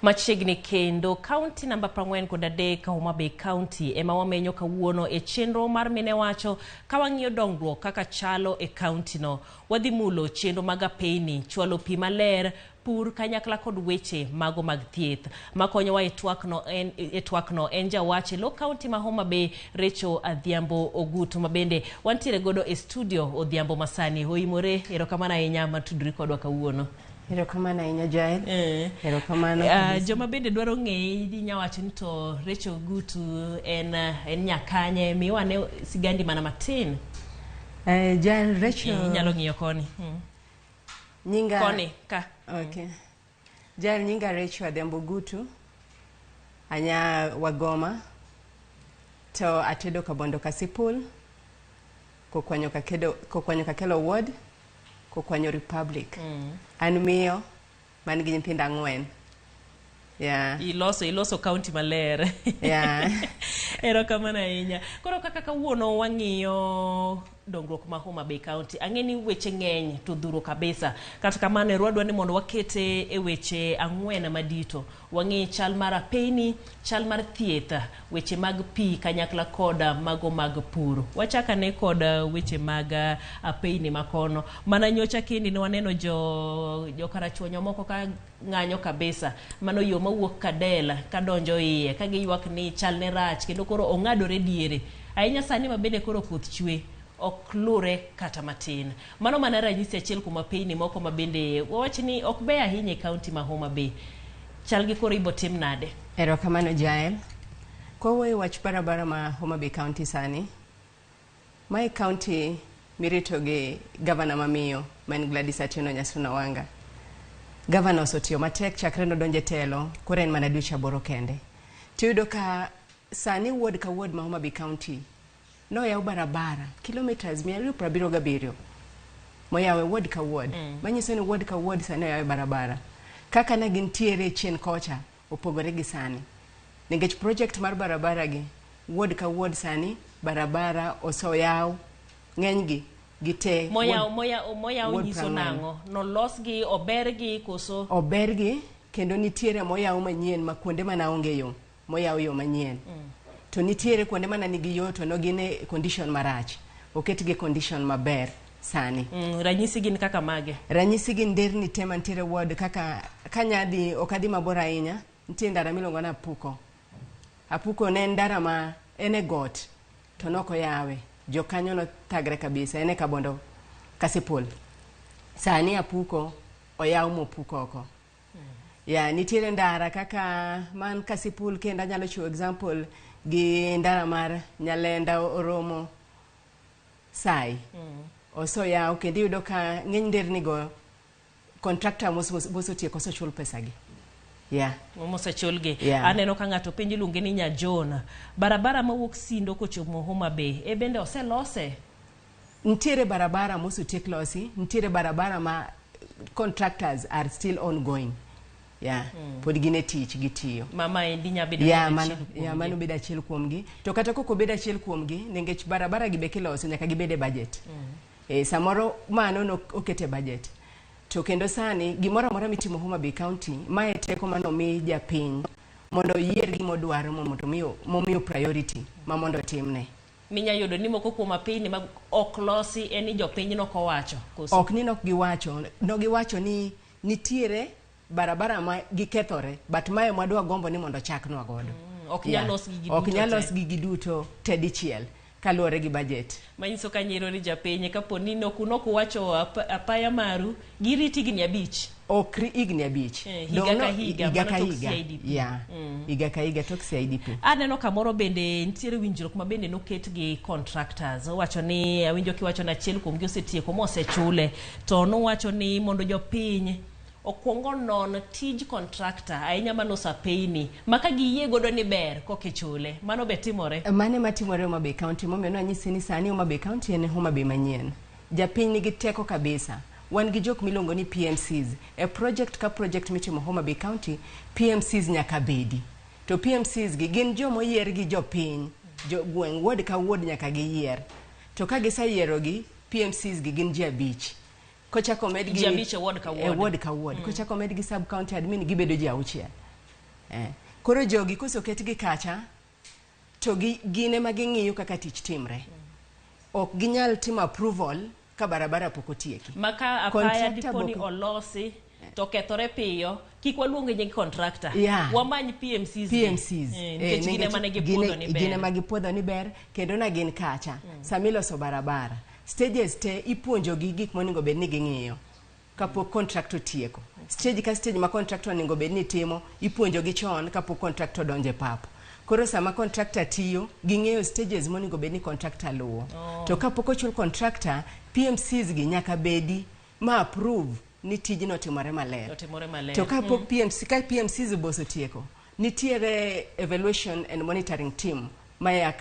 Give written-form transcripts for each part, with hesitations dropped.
Machiegni kendo kaunti namba 43, Homa Bay County, ema wamenyo kawuono e chenro mar Mine Wacho ka wang'iyo dongruok kaka chalo e kaunti no. Wadhi mulo chenro mag apeyni, chwalo pi maler, pur kanyakla kod weche mago mag thieth. Makonyowa e twakno en, e twakno en jawach e lo kaunti ma Homa Bay, Rachel Adhiambo Ogutu, ma bende wantiere godo e studio odhiambo masani. Oimore, erokamano ahinya matudri kodwa kawuono. Erokamano ahinya, Jael. Erokamano. Joma bende dwaro ng'eyi inya wacho ni to Rachel Ogutu en nyakanye, miwa ane sigandi mana matin. Jael, Rachel. Inyalo ng'iyo koni. Nyinga Koni ka. Okay. Jael, nyinga Rachel Adhiambo Ogutu. Anya Wagoma. To atedo Kabondo Kasipul. Kokwanyo Kakedo, Kokwanyo Kakelo Ward. Kokwanyo Republic. An miyo man gi nyithindo 4. Yeah. Iloso county maler. Yeah. Erokamano ahinya. Koro kaka kawuono wang'iyo dongruok ma Homa Bay County. Ang'e ni weche ng'eny to dhuro kabisa. Kata kamano ero wadwa ni mondo wakete e weche 4 madito. Wang'i chal mar apeyni, chal mar thieth, weche mag pi kanyakla kod mago mag pur. Wachak ane kod weche mag apeyni makono. Mana nyocha kendi ne waneno jo Karachuonyo moko ka ng'anyo kabisa. Mano yo mawuok Kadela kadonjo iye ka giywak ni chal ne rach kendo koro ong'adore diere. Ahinya sani ma bende koro koth chwe ok lure kata matin. Mano mana ranyisi achiel kuom apeyni moko ma bende wawach ni ok beyo ahinya e kaunti ma Homa Bay. Chal gi koro ibo tim nade? Erokamano, Jael. Kwawuoyo wach barabara ma Homa Bay County sani, mae county mirito gi gavana mamiyo ma en Gladys Atieno Nyasuna Wanga. Gavana osetiyo matek chakre nodonjo e telo, koro en mana dweche 8 kende. Tiyudo ka sani ward ka ward ma Homa Bay County noyaw barabara kilometers 277 moyaw e ward ka ward. Manyiso ni ward ka ward sani oyaw e barabara. Kaka ne gintiere chien kocha opogore gi sani. Nikech project mar barabara gi, ward ka ward sani barabara oseyaw ng'enygi gite. Moyaw moyaw moyaw nyiso nang'o? Nolosgi, obergi koso? Obergi kendo nitiere moyaw manyien ma kuonde mana onge yo moyaw yo manyien. To nitiere kuonde mana nigi yo to no gin e condition marach. Oketgi e condition maber sani. Ranyisi gin kaka mage? Ranyisi gin nderni te mantiere ward kaka kanyadhi ok adhi mabor ahinya, nitie ndara miluongo ni Apuko. Apuko ne en ndara ma en e got to nok oyawe. Jokanyo nothagre kabisa, en e Kabondo Kasipul. Sani Apuko oyaw mopuk oko. Ya, nitiere ndara kaka man Kasipul kendo anyalo chiwo example gi ndara mar Nyalenda Oromo Sai. Oseyaw kendo iyudo ka ng'eny nderni go contractor mosotieko osechul pesa gi. Yeah. Mosechulgi. Yeah. Aneno ka ng'ato penjo iluonge ni Nyajona. Barabara mawuok Sindo kochomo Homa Bay, e bende oselose? Nitiere barabara mosetiek losi, nitiere barabara ma contractors are still ongoing. Yeah. Pod gin e tich gitiyo. Mama endi nya bedo Yeah, mano, yeah, mano bedo achiel kuomgi. To kata kok obedo achiel kuomgi, nikech barabara gi be kiloso nyaka gibed e budget. Samoro mano no oket e budget. To kendo sani gimoro amora mitimo Homa Bay County, mae teko manomi japiny mondo oyier gima odwaro mondo momiyo priority ma mondo otimne. Minya yudo ni moko kuom apeyni mag ok losi en ni jopiny nok owacho koso? Ok ni nok giwacho, no giwacho ni nitiere barabara ma gikethore, but mae mwadwa gombo ni mondo ochaknwa godo. Ok nyal los gi Ok nyal los gi giduto te dichiel kaluwore gi budget. Manyiso ka nyero ni japiny kapo ni nok uwacho apaya maru girit higni 5. Ok higni 5. Higa ka higa, higa ka mano tok higa. CIDP. Yeah. Higa ka higa tok CIDP. Aneno kamoro bende nitiere winjruok ma bende noket gi contractors. Owacho ni awinjo kiwacho ni achiel kuomgi osetieko mosechule to nowacho ni mondo jopiny okwong onon tij contractor ahinya maloso apeyni ma ka giyie godo ni ber koka ichule. Mano be timore? Mano ema timore Homa Bay County momiyo nanyisi ni sani Homa Bay County en Homa Bay manyien. Japiny nigi teko kabisa. Wan gi jok miluongo ni PMCs. E project ka project mitimo Homa Bay County, PMCs nyaka bedi. To PMCs gi gin jomoyier gi jopiny, jo gweng', ward ka ward nyaka giyier. To ka giseyiero gi, PMCs gi gin ji 5. Kochako med gi Ji 5 e ward ka ward. E ward ka ward. Kochako med gi sub county admin gibedo ji 6. Koro jogi koseketgi kacha to gin ema ging'iyo kaka tich timre. Ok ginyal timo approval ka barabara pok otieki. Maka apaya Contractor dipo ni olosi to kethore piyo, kik waluong nying contractor. Wamany PMCs. PMCs. Nikech gin ema ne gipuodho ni ber. Gin ema gipuodho ni ber kendo na gin kacha. Sama iloso barabara, stages te ipuonjogi gik monego bed ni ging'iyo kapok contractor otieko. Stage ka stage ma contractor onego bed ni timo, ipuonjogi chon kapok contractor odonjo e pap. Koro sama contractor tiyo, ging'eyo stages monego bed ni contractor luwo. To kapok ochul contractor, PMCs gi nyaka bedi ma approve ni tijno otimore maler. Otimore maler. To kapok PMC, ka PMCs otieko, nitiere evaluation and monitoring team maya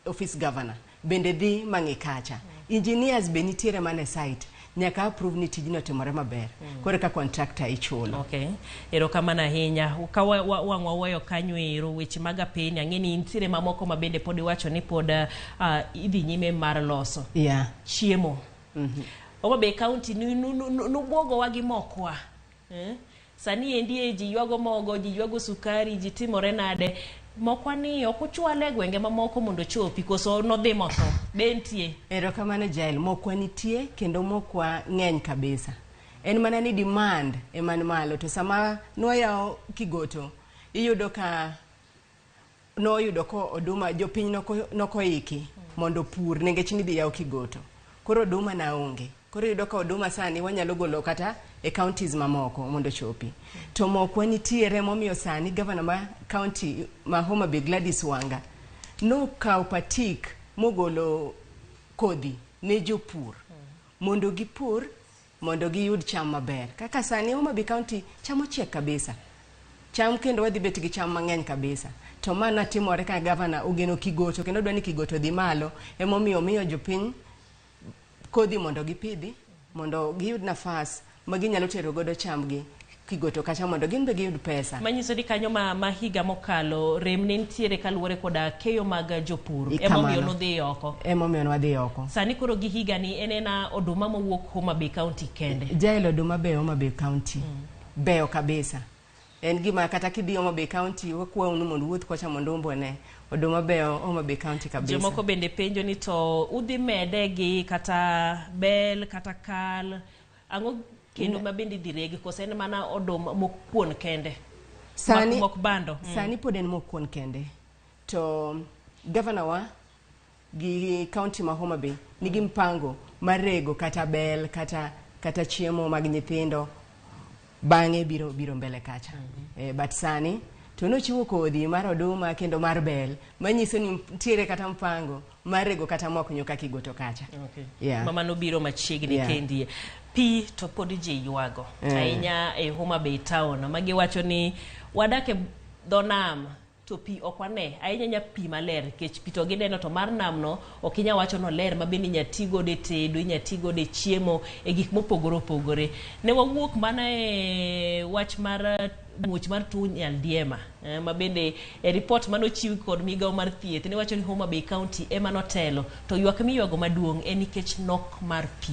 office governor bende dhi mang'i kacha. Engineers be nitiere mana e site nyaka approve ni tijno otimore maber. Koro ka contractor ichulo. Okay. Erokamano ahinya. Ka wang' waweyo kanyo ero weche mag apeni, ang'e ni nitiere mamoko ma bende pod iwacho ni pod idhi nyime mar loso. Chiemo. Homa Bay County nubwogowa gi mokwa. Sani endi ji ywago mogo, ji ywago sukari, ji timore nade. Mokwa ni ok uchwale e gwenge mamoko mondo ochopi, koso nodhi motho. Be nitie? Erokamano Jael, mokwa nitie kendo mokwa ng'eny kabisa. En mana ni demand ema ni malo, to sama nwayawo Kigoto, iyudo ka noyudo ko oduma jopiny nokoiki mondo opur nikech nidhi yaw Kigoto. Koro oduma na onge. Koro iyudo ka oduma sani wanyalo golo kata e counties mamoko mondo ochopi. To mokwa nitiere momiyo sani governor ma county ma Homa Bay Gladys Wanga nokawo patik mogolo kodhi ne jopur mondo gipur mondo giyud cham maber. Kaka sani Homa Bay County cham ochiek kabisa. Cham kendo wadhi bet gi cham mang'eny kabisa. To ma timore ka governor ogeno Kigoto kendo dwa ni Kigoto dhi malo, emomiyo omiyo jopiny kodhi mondo gipidhi, mondo giyud nafas ma ginyalo tero godo chambgi Kigoto kacha mondo gin be giyud pesa. Manyiso ni kanyo ma higa mokalo rem ne nitiere kaluwore koda keyo mag jopur. Emomiyo nodhi oko. Emomiyo nwadhi oko. Sani koro gi higa ni en ena oduma mowuok Homa Bay County kende. Jael oduma beyo Homa Bay County. Beyo kabisa. En gima kata kidhi Homa Bay County wakwau ni mondo wuoth kocha mondo umbone. Oduma beyo Homa Bay County kabisa. Jomoko bende penjo ni to udhi mede gi kata bel kata kal. Ang'o kendo ma bende idhi regi koso en mana oduma mok kuon kende? Sani mok bando. Sani pod en mok kuon kende. To governor wa gi county ma Homa Bay nigi mpango mar rego kata bel kata chiemo mag nyithindo bang'e biro mbele kacha. But sani to nochiwo kodhi mar oduma kendo mar bel manyiso ni nitiere kata mpango mar rego kata mok nyuka Kigoto kacha. Okay. Mama nobiro machiegni kendie. Pi to pod ji ywago. Ahinya e Homa Bay town magiwacho ni wadak e dho nam to pi ok wane, ahinya nya pi maler nikech pi to gineno to mar nam no ok inya wacho no ler ma bende inya ti godo e tedo, inya ti godo e chiemo, e gik mopogore opogore. Ne wawuok mana e wach mar muoch mar tuo nyaldiema, ma bende e report manochiw kod migawo mar thieth ne wacho ni Homa Bay County ema notelo, to ywak miywago maduong' en nikech nok mar pi.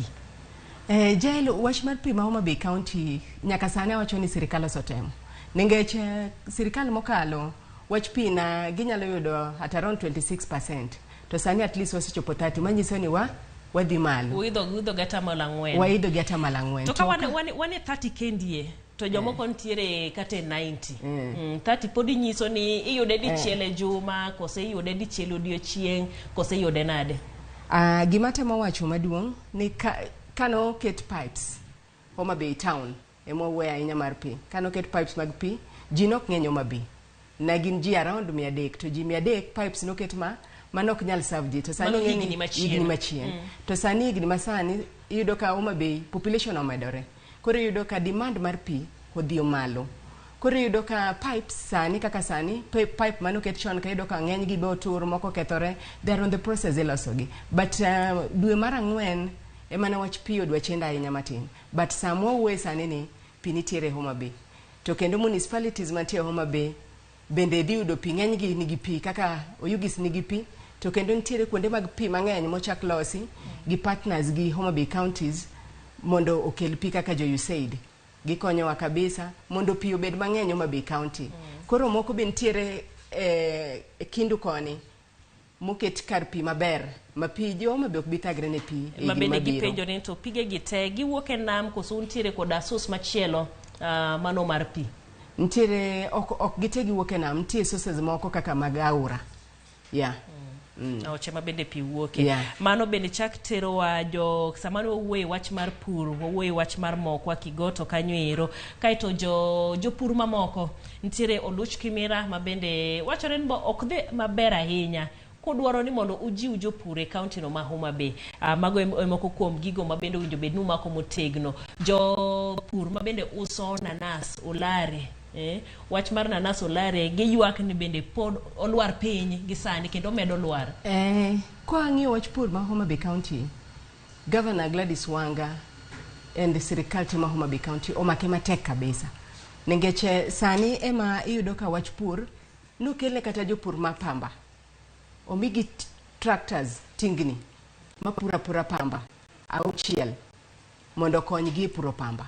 Jael, wach mar pi ma Homa Bay County nyaka sani awacho ni sirikal osetemo. Nikech sirikal mokalo wach pi na ginyalo yudo at around 26%. To sani at least wasechopo 30, manyiso ni wadhi malo. Uidho gi atamalo ang'wen. Waidho gi atamalo ang'wen. To ka wan e 30 kendie, to jomoko nitiere kata e 90. 30 pod inyiso ni iyude dichiel e juma, kose iyude dichiel odiochieng', kose iyude nade? Gima temo wacho maduong' ni kano ket pipes Homa Bay town ema wawuoyo ahinya mar pi. Kano ket pipes mag pi, ji nok ng'eny Homa Bay. Na gin ji around 300, to ji 300 pipes noket ma nok nyal serve ji. To sani Mano ng'eny higni machien. Higni machien. To sani higni masani iyudo ka Homa Bay population omedore. Koro iyudo ka demand mar pi odhi malo. Koro iyudo ka pipes sani kaka sani, pipe manoket chon ka iyudo ka ng'eny gi be otur, moko okethore, they are on the process ilosogi. But dwe mar ang'wen ema ne wach pi odwa chendo ahinya matin. But sama wawuoye sani ni pi nitiere Homa Bay. To kendo municipalities mantie Homa Bay bende dhi yudo pi, ng'enygi nigi pi kaka Oyugis nigi pi, to kendo nitiere kuonde mag pi mang'eny mochak losi gi partners gi Homa Bay counties mondo okel pi kaka jo USAID. Gikonyowa kabisa mondo pi obed mang'eny Homa Bay County. Koro moko be nitiere e Kindu koni moket kar pi maber ma pi jo Homa Bay ok bi thagre ne pi e ma higni bende mabiro. gipenjo ni to pige gi te giwuok e nam koso untiere koda source machielo mano mar pi? Nitiere ok gite giwuok e nam, nitie sources moko kaka mag aora. Yeah. Aoche ma bende pi wuoke. Yeah. Mano bende chak terowa jo sama ne wawuoye wach mar pur, wawuoye wach mar mokwa Kigoto kanyo ero. Kaeto jo jopur mamoko nitiere Oluch Kimira ma bende wachore ni bo ok dhi maber ahinya kudwaro ni mondo ujiw jopur e kaunti no ma Homa Bay. Mago e moko kuom gigo ma bende owinjo bed ni umako motegno. Jopur ma bende uso nanas Olare, wach mar nanas Olare giywak ni bende pod olwar piny gi sani kendo medo lwar. Kwa ang'iyo wach pur ma Homa Bay County, Governor Gladys Wanga and sirikal te ma Homa Bay County omake matek kabisa. Nikech sani ema iyudo ka wach pur nokelne kata jopur ma pamba. Omigi tractors tingni mapuro apura pamba 6 mondo okonygi e puro pamba.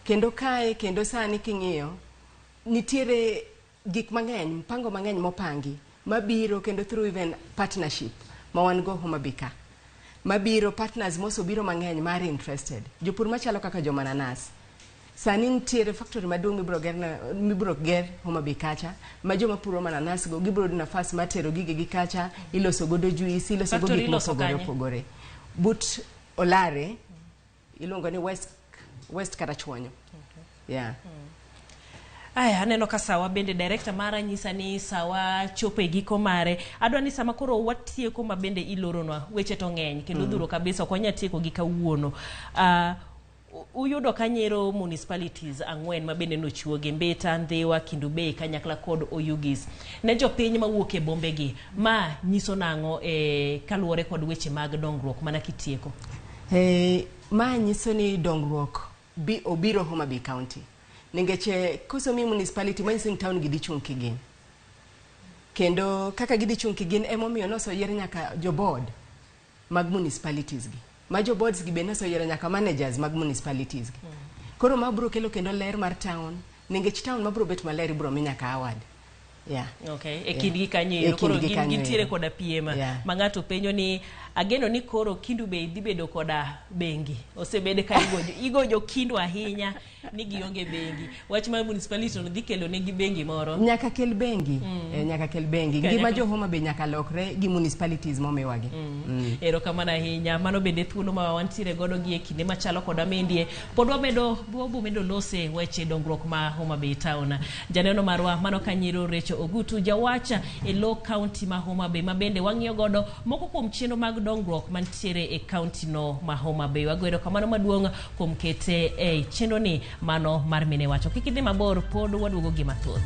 Kendo kae kendo sani king'iyo nitiere gik mang'eny, mpango mang'eny mopangi mabiro kendo through even partnership ma wan go Homa Bay ka. Mabiro partners mosobiro mang'eny mar interested. Jopur machalo kaka jomananas. Sani nitiere factory maduong' mibiro ger Homa Bay kacha ma joma puro mananas go gibiro yudo nafas mar tero gigegi kacha, iloso godo juice, iloso go Factory gik iloso mopogore kanye? opogore. But Olare iluongo ni West Karachuonyo. Yeah. Aya, aneno ka sawa bende director mara nyisa ni sawa chopo e giko mare. Adwa ni sama koro watieko ma bende iloronwa, weche to ng'eny kendo dhuro kabisa ok wanyal tieko gi kawuono. Uyudo ka Nyero municipalities 4 ma bende nochuogi Mbita, Ndhiwa, Kendu Bay kanyakla kod Oyugis. Ne jopiny mawuok e bombe gi, ma nyiso nang'o e kaluwore kod weche mag dongruok mana kitieko? Ma nyiso ni dongruok obiro Homa Bay County. Nikech kosomi municipality manyiso ni town gi dhi chung' kigin. Kendo kaka gidhi chung' kigin emomiyo noseyier nyaka jo board mag municipalities gi. Ma jo boards gi be noseyiero nyaka managers mag municipalities gi. Koro ma biro kelo kendo ler mar town. Nikech town mabiro bet maler ibiro mi nyaka award. Yeah. Okay, e kindgi kanyo E ero koro kindgi gin kanyo gintiere ero. koda piem ma ng'ato penjo ni ageno ni koro Kendu Bay dhi bedo koda bengi. Osebed ka igojo Kendu ahinya ni gionge bengi. Wach mar municipality no dhi kelo negi bengi moro. Nyaka kel bengi. Nyaka kel bengi. Ngima jo Homa Bay nyaka lokre gi municipalities momiwagi. Erokamano ahinya. Mano bende thuolo ma wantiere godo gi e kinde machalo koda mendie. Pod wamedo wabo medo lose weche dongruok ma Homa Bay town. Janeno marwa mano Kanyiro Recho Ogutu jawacha e lo county ma Homa Bay ma bende wang'iyo godo moko kuom chenro mag dongruok mantiere e county no ma Homa Bay. Wago erokamano maduong' kuom kete e chenro ni mano mar mine wacho. Kik idhi mabor pod waduogo gi mathoth.